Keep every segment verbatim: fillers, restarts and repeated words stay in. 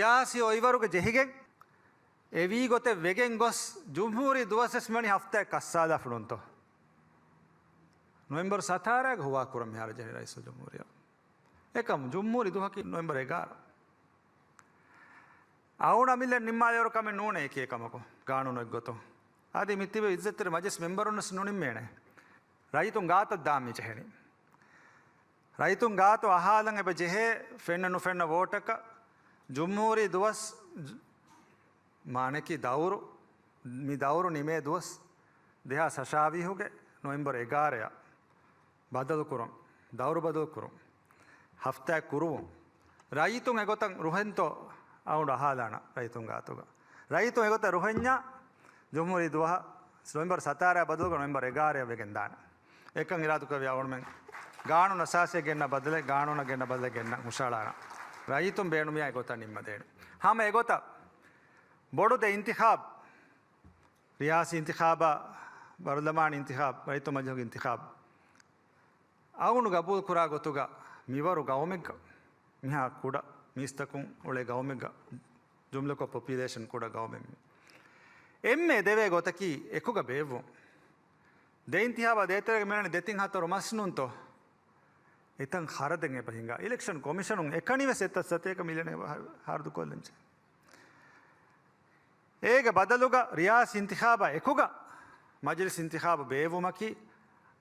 ރިޔާސީ އޮއިވަރުގަ ޖެހިގެން އެވީ ގޮތެއް ވެގެން ގޮސް، ޖުމްހޫރީ ދުވަސްވެސް މިވަނީ ހަފްތާއެއް ކައްސާލާފަ ނޫންތޯ؟ ނޮވެމްބަރު ސަތާރައިގަ ހުވާ ކުރަން މިހާރު ޖެހެނީ ރައީސުލްޖުމްހޫރިއްޔާ. އެކަމު ޖުމްހޫރީ ދުވަހަކީ ނޮވެމްބަރު އެގާރަ. އަޅުގަނޑު އަމިއްލަ ނިންމާލިއިރު ކަމެއް ނޫނޭ އެކި އެކަމަކު، ގާނޫނު އެއްގޮތުން. އަދި މިތިބި އިއްޒަތްތެރި މަޖިލިސް މެމްބަރުންވެސް ނުނިންމޭނެ. ރައްޔިތުން ގާތަށް ދާން މި ޖެހެނީ. ރައްޔިތުން ގާތު އަހާލަން އެބަ ޖެހޭ ފެންނަ ނުފެންނަ ވޯޓަކަށް ޖުމްހޫރީ ދުވަސް، މާނައަކީ ދައުރު، މި ދައުރު ނިމޭ ދުވަސް ދެހާސް އަށާވީހުގެ ނޮވެމްބަރު އެގާރައަށް ބަދަލުކުރުން، ދައުރު ބަދަލުކުރުން، ހަފްތާއެއް ކުރުވުން. ރައްޔިތުން އެގޮތަށް ރުހެންތޯ އަޅުގަނޑު އަހާލާނަ ރައްޔިތުން ގާތުގަ. ރައްޔިތުން އެގޮތަށް ރުހެންޏާ ޖުމްހޫރީ ދުވަހަށް ނޮވެމްބަރު ސަތާރައާ ބަދަލުކޮށް ނޮވެމްބަރު އެގާރައަށް ވެގެން ދާނެ. އެކަން އިރާދަކުރެއްވި އަޅުގަނޑުމެން ގާނޫނު އަސާސީއަށް ގެންނަ ބަދަލެއް، ގާނޫނަށް ގެންނަ ބަދަލެއް ގެންނަން ހުށަހަޅާނަން. ރައްޔިތުން ބޭނުމިއްޔާ އެގޮތަށް ނިންމަދޭނެ. ހަމަ އެގޮތަށް ބޮޑު ދެ އިންތިޚާބު، ރިޔާސީ އިންތިޚާބާ، ބަރުލަމާނީ އިންތިޚާބު، ރައްޔިތުން މަޖިލިހުގެ އިންތިޚާބު، އަޅުގަނޑު ގަބޫލުކުރާ ގޮތުގަ މިވަރު ގައުމެއްގަ، މިހާ ކުޑަ މީސްތަކުން އުޅޭ ގައުމެއްގަ، ޖުމްލަކޮށް ޕޮޕިއުލޭޝަން ކުޑަ ގައުމެއް މި. އެންމެ ދެވޭ ގޮތަކީ އެކުގަ ބޭއްވުން. ދެ އިންތިޚާބާ ދޭތެރޭގަ މިއަންނަނީ ދެތިން ހަތަރު މަސް ނޫންތޯ؟ އެތަން ޚަރަދެއް އެބަ ހިނގާ. އިލެކްޝަން ކޮމިޝަނުން އެކަނިވެސް އެތައް ސަތޭކަ މިލިއަނެއް އެބަ ޚަރަދުކޮށްލަންޖެ. އޭގެ ބަދަލުގަ ރިޔާސީ އިންތިޚާބާ އެކުގަ މަޖިލިސް އިންތިޚާބު ބޭއްވުމަކީ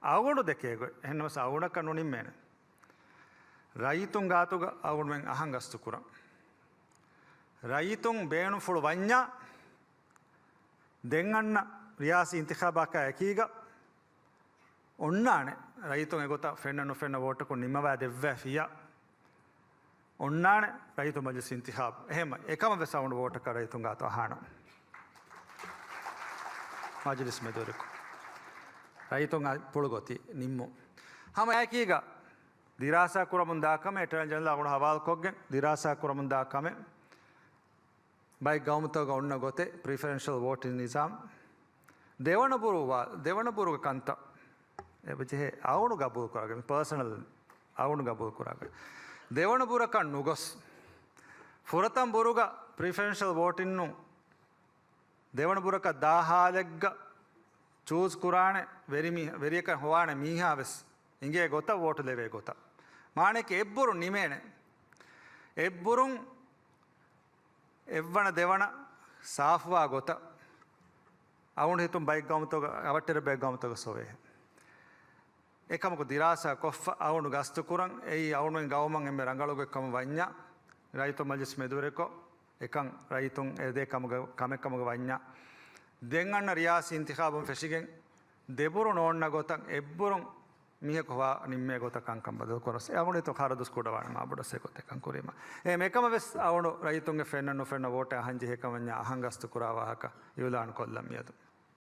އަޅުގަނޑު ދެކޭ ގޮތް. އެހެންނަމަވެސް އަޅުގަނޑަކަށް ނުނިންމޭނެ. ރައްޔިތުން ގާތުގަ އަޅުގަނޑުމެން އަހަން ގަސްތުކުރަން. ރައްޔިތުން ބޭނުންފުޅު ވަންޏާ، ދެން އަންނަ ރިޔާސީ އިންތިޚާބާކާ އެކީގަ އޮންނާނެ ރައްޔިތުން އެގޮތަށް ފެންނަ ނުފެންނަ ވޯޓަކުން ނިންމަވާ ދެއްވާފިއްޔާ، އޮންނާނެ ރައްޔިތު މަޖިލިސް އިންތިޚާބު. އެހެން އެކަމަށް ވެސް އަޅުގަނޑު ވޯޓަކަށް ރައްޔިތުން ގާތު އަހާނަން. މަޖިލިސް މެދުވެރިކޮށް، ރައްޔިތުން އަ، ޕުޅު ގޮތީ ނިންމުން. ހަމަ އެކީގަ ދިރާސާ ކުރަމުން ދާ ކަމެއް، އެޓާނީ ޖެނެރަލް އަޅުގަނޑު ހަވާލުކޮށްގެން ދިރާސާ ކުރަމުން ދާ ކަމެއް، ބައެއް ގައުމުތަކުގަ އޮންނަ ގޮތެއް، ޕްރިފަރެންޝަލް ވޯޓިން ނިޒާމް. ދެވަނަ ބުރު ވާ، ދެވަނަ ބުރުގެ ކަންތައް އެބަޖެހޭ އަޅުގަނޑު ގަބޫލު ކުރާގޮތް، މި ޕާސަނަލް އަޅުގަނޑު ގަބޫލު ކުރާގޮތް. ދެވަނަ ބުރަކަށް ނުގޮސް، ފުރަތަމަ ބުރުގަ ޕްރިފަރެންޝަލް ވޯޓިންނު ދެވަނަ ބުރަކަށް ދާ ހާލެއްގަ ޗޫސް ކުރާނެ ވެރިމީ-، ވެރިޔަކަށް ހޮވާނެ މީހާ ވެސް އިނގޭ ގޮތަށް ވޯޓު ލެވޭ ގޮތަށް. މާނައަކީ އެއްބުރު ނިމޭނެ. އެއްބުރުން އެއްވަނަ ދެވަނަ ސާފުވާ ގޮތަށް އަޅުގަނޑު ހިތުން ބައެއް ގައުމުތަކުގަ، އަވަށްޓެރި ބައެއް ގައުމުތަކުގަ ސޮވޭ. އެކަމަކު ދިރާސާ ކޮށްފަ އަޅުގަނޑު ގަސްތުކުރަން އެއީ އަޅުގަނޑުމެން ގައުމަށް އެންމެ ރަނގަޅު ގޮތް ކަމަށް ވަންޏާ، ރައްޔިތު މަޖިލިސް މެދުވެރިކޮށް، އެކަން ރައްޔިތުން އެދޭ ކަމުގަ، ކަމެއް ކަމުގަ ވަންޏާ، ދެން އަންނަ ރިޔާސީ އިންތިޚާބުން ފެށިގެން ދެބުރު ނޯންނަ ގޮތަށް އެއްބުރުން މީހަކު ހޮވާ ނިންމޭ ގޮތަށް ކަންކަން ބަދަލު ކުރަސް. އެ އަޅުގަނޑު ހިތުން ޚަރަދުސް ކުޑަވާނެ މާބޮޑަށް އެގޮތަށް ކަން ކުރީމަ. އެ މިކަމަށް ވެސް އަޅުގަނޑު ރައްޔިތުންގެ ފެންނަ ނުފެންނަ ވޯޓެއް އަހަން ޖެހޭ ކަމަށް ވަންޏާ އަހަން ގަސްތު ކުރާ ވާހަކަ އިއުލާން ކޮށްލަން މިއަދު.